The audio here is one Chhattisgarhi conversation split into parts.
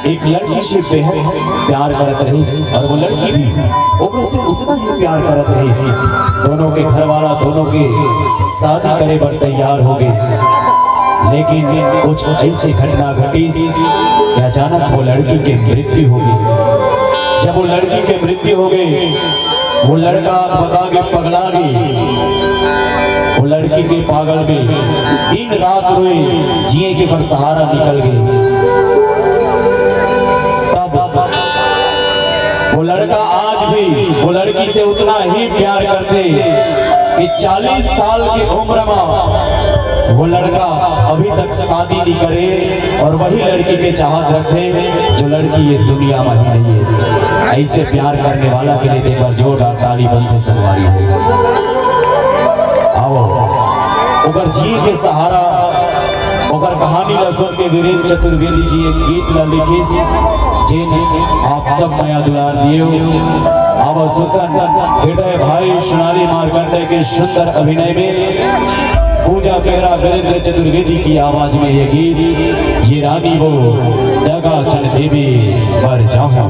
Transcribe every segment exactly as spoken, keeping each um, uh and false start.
एक लड़की से बेहद प्यार करत रहिस और वो लड़की भी ओकर से उतना ही प्यार करत रहिस। दोनों के घर वाला दोनों के शादी करे बर तैयार हो गए, लेकिन कुछ ऐसी घटना घटिस कि अचानक वो लड़की के मृत्यु हो गई। जब वो लड़की के मृत्यु हो गई, वो लड़का बता के पगला गई। वो लड़की के पागल में दिन रात रोए, जिए के पर सहारा निकल गई। तब वो लड़का आज भी वो लड़की से उतना ही प्यार करथे कि चालीस साल की उम्र में वो लड़का अभी तक शादी नहीं करे और वही लड़की के चाहत रखथे जो लड़की ये दुनिया में ही नहीं है। ऐसे प्यार करने वाला के लिए एक बार जोरदार ताली बंद से संगवारी हो। आओ, ओकर जी के सहारा, ओकर कहानी ला सुन के वीरेंद्र चतुर्वेदी जी एक गीत ला लिखिस, जे आप सब मया दुलार दियो। आओ सुतन हृदय भाई सोनाली मारकंडे के सुंदर अभिनय में पूजा पेहरा वीरेंद्र चतुर्वेदी की आवाज में ये गीत, ये रानी वो दगा चल देवे मर जाऊं।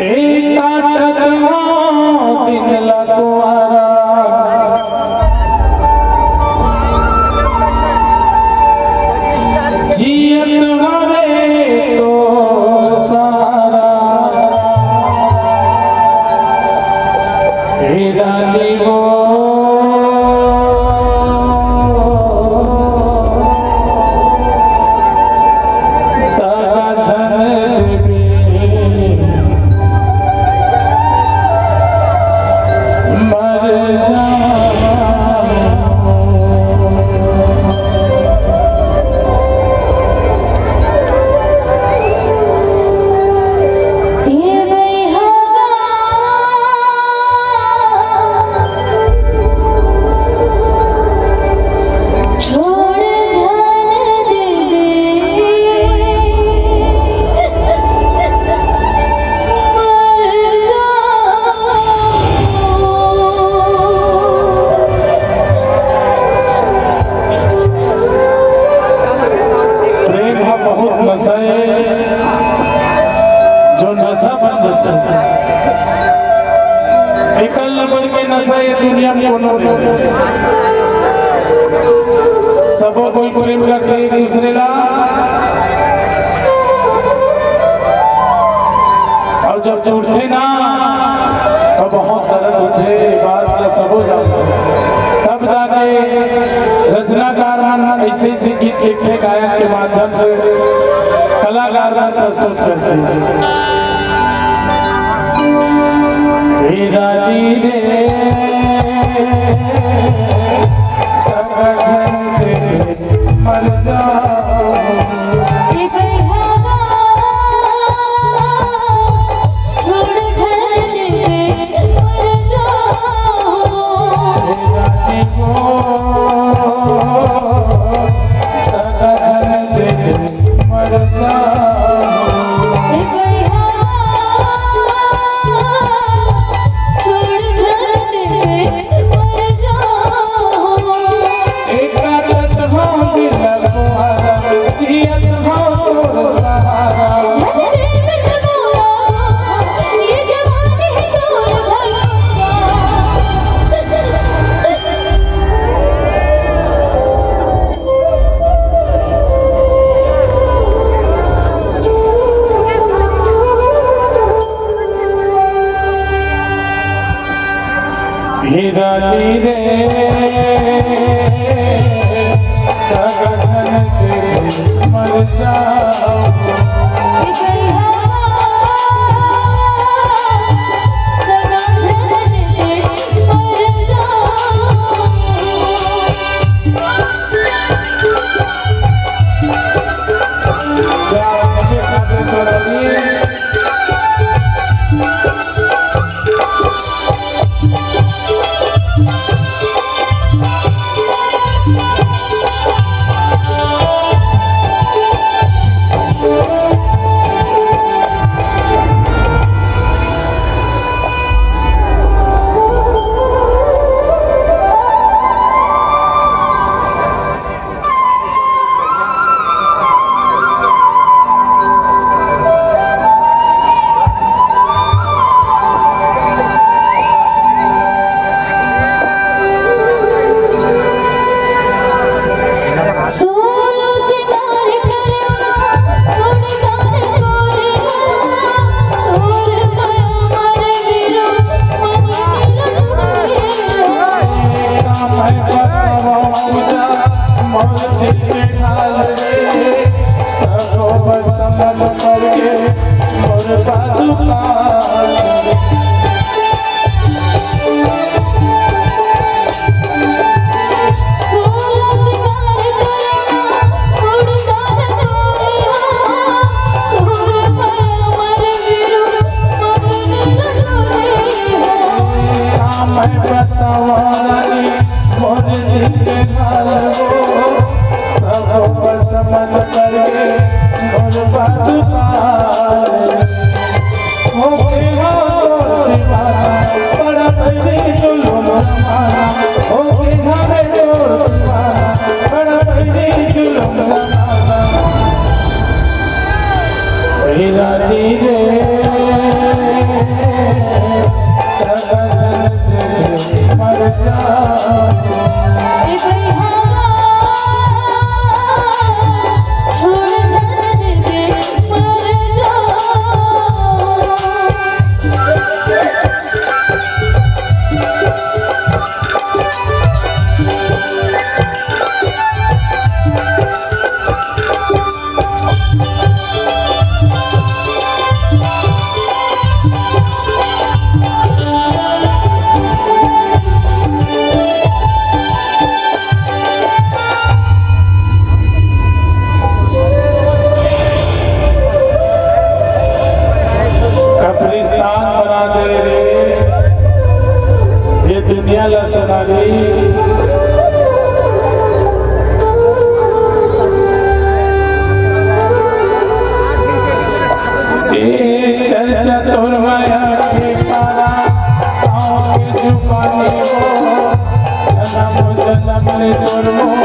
ए काटत दिन लकुआरा जियत हवे तो सहारा। हे रानी वो तारा झन देवे मर जाऊं। प्रेम ह बहुत नशा ए, जो नशा बन जाथे। एकर ले बढ़ के नशा ये दुनिया में कोनो नहीं। सबो कोई प्रेम करथे एक दूसरे ला, और जब टूटथे ना तो बहुत दर्द होथे, बात ला सबो जानथे। तब जाके रचनाकार मन ऐसे ऐसे गीत लिखथे, गायन के माध्यम से कलाकार मन प्रस्तुत करथे। हे रानी रे, मर जाऊं। हे रानी रे, गगन से मर जाऊं। के ढाल रे, सगो बसमन करके मोर पादुका। मैं बतावा रानी, मोर दिल के हाल वो, सब बस मन करके मोर बात पाए। हो गया तोर दीवाना, बड़ा भइले जुलुम जमाना। हो गया रे तोर दीवाना, बड़ा भइले जुलुम जमाना। ए रानी रे, मर जा। ए भैया, छोड़ दे, मर जा। कब्रिस्तान बना दे रे, ये दुनिया ला सोनाली। ए चर्चा तोर माया के पारा, पाँव के जुबानी हो, जन्म जन्म ले तोर मोह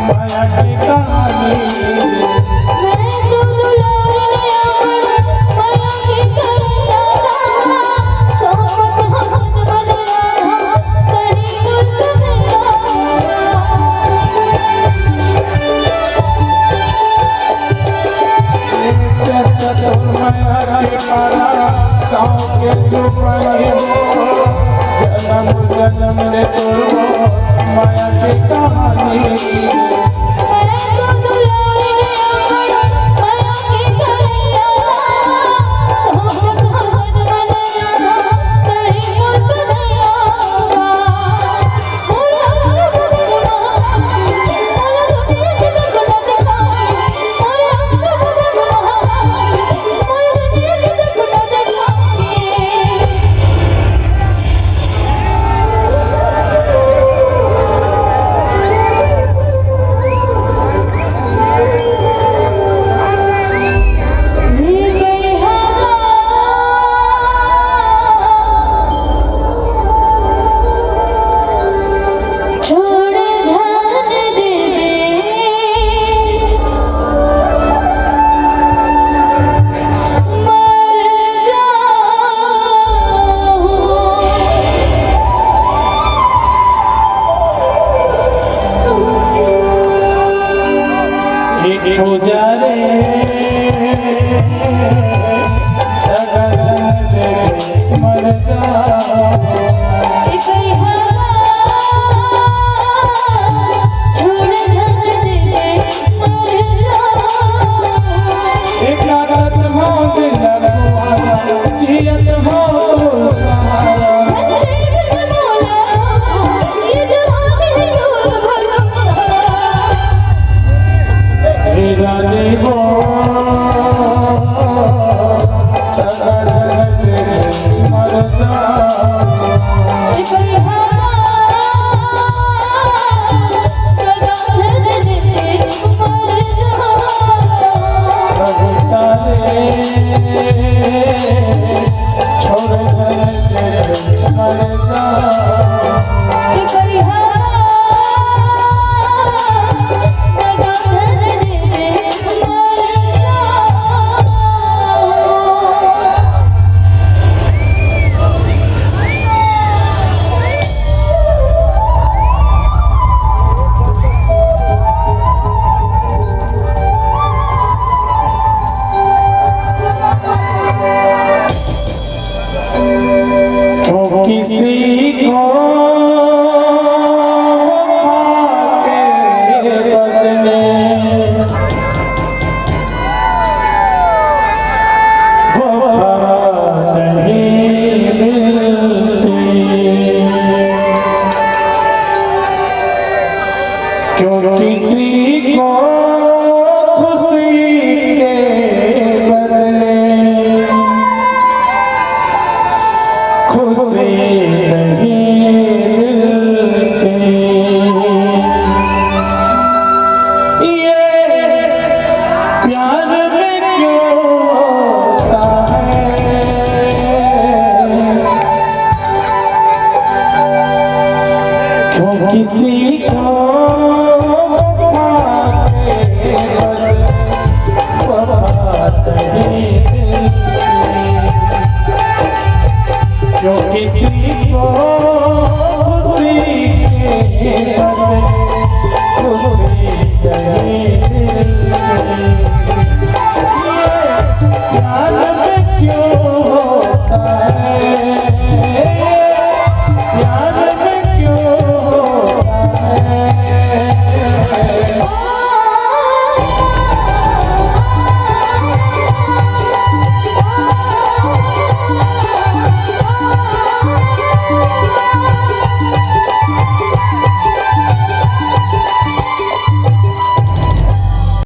माया के कहानी। मैं तो दुलार नया माया के करैया दाना, सोहबत हम जन्म जन्म ले तोर माया के कहानी। किसी को वफा के बदले वफा नहीं मिलती। जो किसी